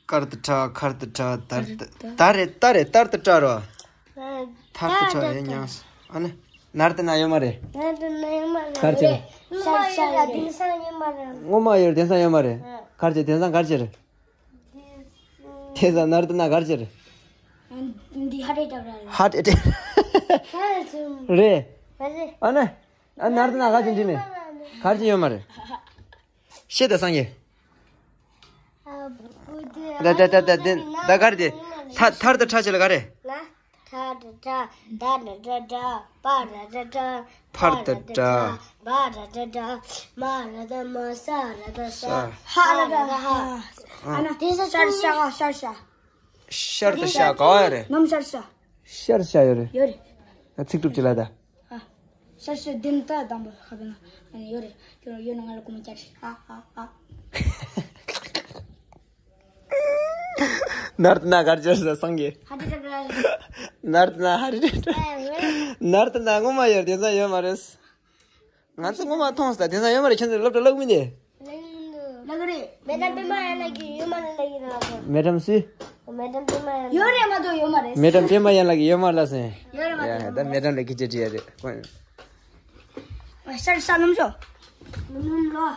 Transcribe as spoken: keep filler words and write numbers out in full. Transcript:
དཀར་དུ་ཁྲ་ཁར་དུ་ཁྲ་དར་དུ་ད་རེད་ད་རེད་དར་དུ་ཁྲ་རོ། ཐར་དུ་ཁྲ་ཡིན་ཉང་ཨ་ནི། ནར་དུ་ན་ཡོད་མ་རེད། ནར་དུ་ན་ཡོད་མ་རེད། གར་ཅི་རེད། ཤར་ཤར་རེད། དེང་སང་ཡོད་མ་རེད། ངོ་མ་ཡོད་དེང་སང་ཡོད་མ་རེད། གར་ཅི་དེང་སང་གར་ཅི་རེད། དེང་སང་ནར་དུ་ན་གར་ཅི་རེད། འདི་ཧ་ཏེ་ཏ་ར་རེད། ཧ་ཏེ་ཏེ། རེད། ཨ་ནི། ཨ་ནར་དུ་ན་གར་ཅི་འདི་ནི། གར་ཅི་ཡོད་མ་རེད། ཤེས་དང་སངས་རྒྱས། ད་ད་ད་ད་ད་ག་རེ་དེ། ཐ་ཐར་དུ་ཁྲ་ཆེ་ལ་ག་རེ། ལ། ཐ་ད་ད་ད་ད་ད་ད་པ་ད་ད་ད། ཕར་དུ་ད། བ་ད་ད་ད། མ་ད་ད་མ། ས་ད་ད་ས། ས། ཧ་ད་ད་ཧ། ཨ་ན་དེ་ས་ཤར་ཤ་ག་ཤར་ཤ། ཤར་དུ་ཤ་ག་བ་ཡོད་རེད། ནམ་ཤར་ཤ། ཤར་ཤ་ཡོད་རེད། ཡོད་རེད། ཚིག་གྲུབ་ཅི་ལ་ད། ཨ། ཤར་ཤར་དེ་ནི་ད་དང་པོ་ཧ་པེ་ན། ཨ་ནི་ཡོད་རེད། ཁྱོད་ཡོད་ན་ང་ལ་གོ་མ་བཅར་ཤིག་ཧ་ཧ་ཧ། ནར་དུ་ན་གར་ཅི་ཟེར་སངས་རྒྱས། ཧ་ཏེ་ཏ་ར་རེད། ནར་དུ་ན་ཧ་རི་རེད། ནར་དུ་ན་ངོ་མ་ཡོད་དེང་སང་ཡོད་མ་རེད། ང་ཚོ་ངོ་མ་མཐོང་སྟེ་དེང་སང་ཡོད་མ་རེད། ཁྱེད་ཚོ་སློབ་གྲྭ་ལོག་མི་འདི། ལག་རེད། མེ་ཏམ་པད་མ་ཡན་ལགས་ཀྱི་ཡོད་མ་རེད་ལབ་ཀྱི་རེད་ལགས་སོ། མེ་ཏམ་སུ། མེ་ཏམ་པད་མ་ཡན་ལགས། ཡོད་རེད་མ་གཏོགས་ཡོད་མ་རེད། མེ་ཏམ་པད་མ་ཡན་ལགས་ཀྱི་ཡོད་མ་རེད་ལབ་སོང་། ཡོད་རེད་མ་གཏོགས་ཡོད་མ་རེད། ད་མེ་ཏམ་ལགས་ཀྱི་ཅེ་ཅེ་ཡ་རེད། ཤར་ཤར་ནམ་ཤོ། ནམ་ལོ།